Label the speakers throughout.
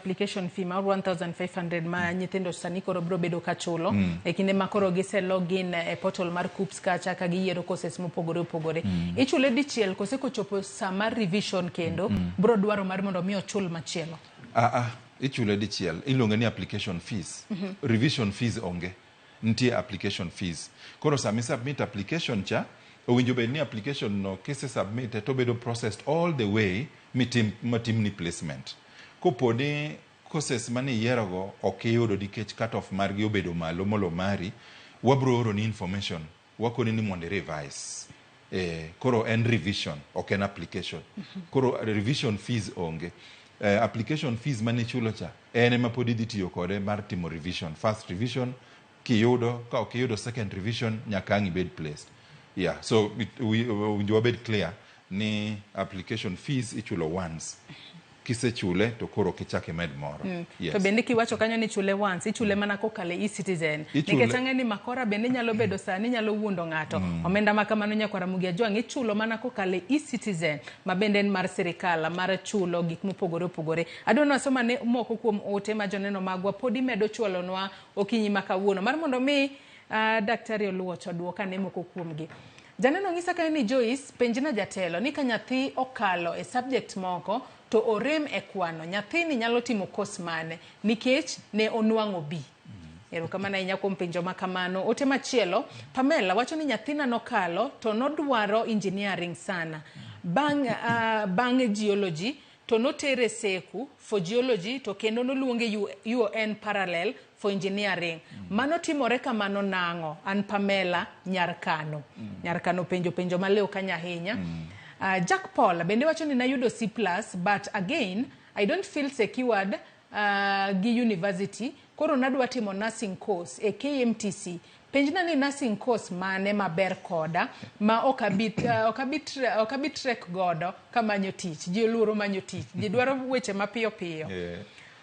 Speaker 1: application fee mar 1500 ma nyithindo sani koro biro bedo ka chulo e kinde ma koro gise login e portal mar KUCCPS kacha ka giyiero courses mopogore opogore. Ichule dichiel kose kochopo saa mar revision kendo biro dwaro mar mondo mi ochul machielo?
Speaker 2: Ah, ah, ichule dichiel. Iluonge ni application fees. Revision fees onge. Nitie application fees. Koro sama isubmit application cha, owinjo bed ni application no kise submit to obedo processed all the way mitim matimni placement. Kopo ni courses mane iyierogo ok iyudo nikech cut off margi obedo malo molo mari, wabro oro ni information wakoni ni mondo i revise. Koro en revision, ok en application. Koro revision fees onge. Application fees mane ichulo cha en ema pod idhi tiyo kode mar timo revision. First revision kiyudo, ka ok iyudo second revision nyaka ang' ibed placed. Yeah, so owinjo wabed clear ni application fees ichulo once. Kisechule to koro ok ichak imed moro. Yes.
Speaker 1: To bende kiwacho kanyo ni chule once, ichule mana kokalo e eCitizen. Nikech ang'e ni makora bende nyalo bedo sani nyalo wuondo ng'ato. Omenda ma kamano nyakwar Ramogi Ajwang' ichulo mana kokalo e eCitizen ma bende en mar sirikal mar chulo gik mopogore opogore. Adwa ni wasom ane moko kuom ote ma joneno magwa podi medo chwalonwa okinyi ma kawuono mar mondo mi Daktari Oluoch oduok ane moko kuomgi. Janeno nyisa kanyo ni Joyce, penjna jatelo ni ka nyathi okalo e subject moko to orem e kwano, nyathini nyalo timo course mane nikech ne onwang'o B. Erokamano ahinya kuom penjo ma kamano. Ote machielo, Pamela wacho ni nyathina nokalo to nodwaro engineering sana. Bang' geology to notere Seku for geology to kendo noluonge UON parallel for engineering. Mano timore kamano nang'o? An Pamela Nyar Kano. Nyar Kano penjo penjo maliw kanyo ahinya. Jack Paul bende wacho ni nayudo C plus, but again I don't feel secured gi university, koro nadwa timo nursing course e KMTC. Penjna ni nursing course mane maber koda ma ok abi trek godo kamanyo tich. Ji oluoro manyo tich. Ji dwaro weche mapiyo piyo.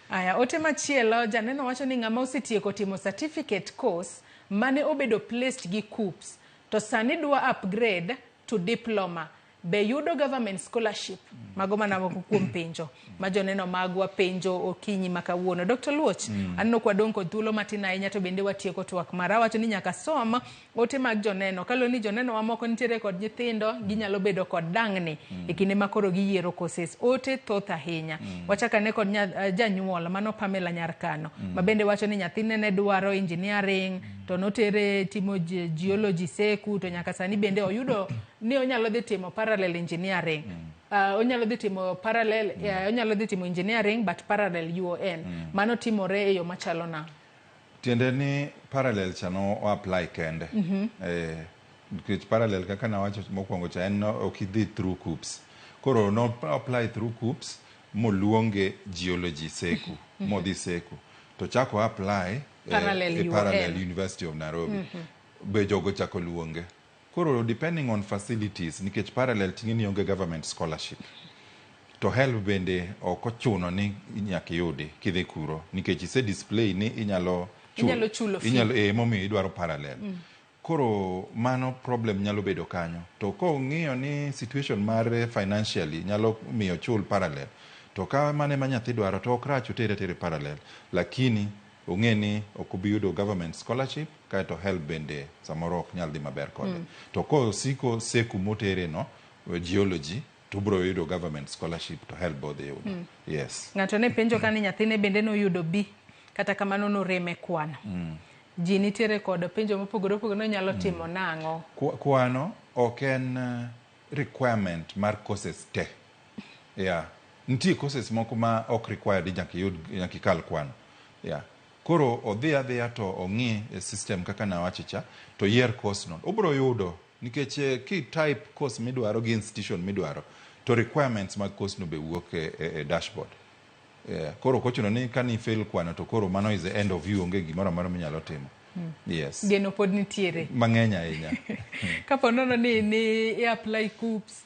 Speaker 1: Aya, ote machielo janeno wacho ni ng'ama osetieko timo certificate course mane obedo placed gi KUCCPS to sani dwa upgrade to diploma be yudo government scholarship? Mago mana moko kuom penjo ma joneno magwa penjo okinyi ma kawuono. Dr. Luoch, aneno kwa dong' kod thuolo matin ahinya to bende watieko twak mara. Awacho ni nyaka som ote mag joneno. Kaluwore ni joneno wa moko nitiere kod nyithindo, ginyalo bedo kod dang'ni e kinde ma koro giyiero courses. Ote thoth ahinya. Wachak ane kod janyuol mano Pamela Nyarkano ma bende wacho ni nyathine ne dwaro engineering to notere timo geology Seku to nyaka sani bende oyudo ni onyalo dhi timo parallel engineering. Onyalo dhi timo parallel, onyalo dhi timo engineering but parallel UON. Mano timore e yo machalo nang'o?
Speaker 2: Tiende ni parallel cha no o apply kende. Nikech parallel kaka nawacho mokwongo cha en no ok idhi through KUCCPS. Koro no apply through KUCCPS moluonge geology Seku, modhi Seku. To chako apply
Speaker 1: parallel
Speaker 2: e
Speaker 1: UON.
Speaker 2: Parallel University of Nairobi. Be jogo chako luonge. Koro depending on facilities, nikech parallel ting'e ni onge government scholarship. To HELB bende ok ochuno ni nyaka iyudi kidhi kuro nikech ise display ni inyalo
Speaker 1: Inyalo chulo fee.
Speaker 2: Inyalo momiyo idwaro parallel. Koro mano problem nyalo bedo kanyo. To kong'iyo ni situation mar financially nyalo miyo chul parallel. To ka mano ema nyathi dwaro to ok rach otere atere parallel. Lakini ong'e ni ok obi yudo government scholarship kaeto HELB bende samoro ok nyal dhi maber kode. To kosiko Seku motere no geology to obiro yudo government scholarship to HELB bodhi yudo. Yes.
Speaker 1: Ng'ato ne penjo ka ni nyathine bende noyudo B kata kamano norem e kwano. Ji nitiere kod penjo mopogore opogore ni onyalo timo nang'o?
Speaker 2: Kwano ok en requirement mar courses te. Yeah. Nitie courses moko ma ok required ni nyaka iyud nyaka ikal kwano. Yeah. Koro odhi adhiya to ong'i e system kaka nawacho cha to yier course no. Obiro yudo nikech ki type course midwaro gi institution midwaro to requirements mag course no be wuok e dashboard. Yeah. Koro ok ochuno ni ka ni fail kwano to koro mano is the end of you, onge gimoro amora minyalo timo. Yes.
Speaker 1: Geno pod nitiere.
Speaker 2: Mang'eny ahinya.
Speaker 1: Kapo nono ni i apply KUCCPS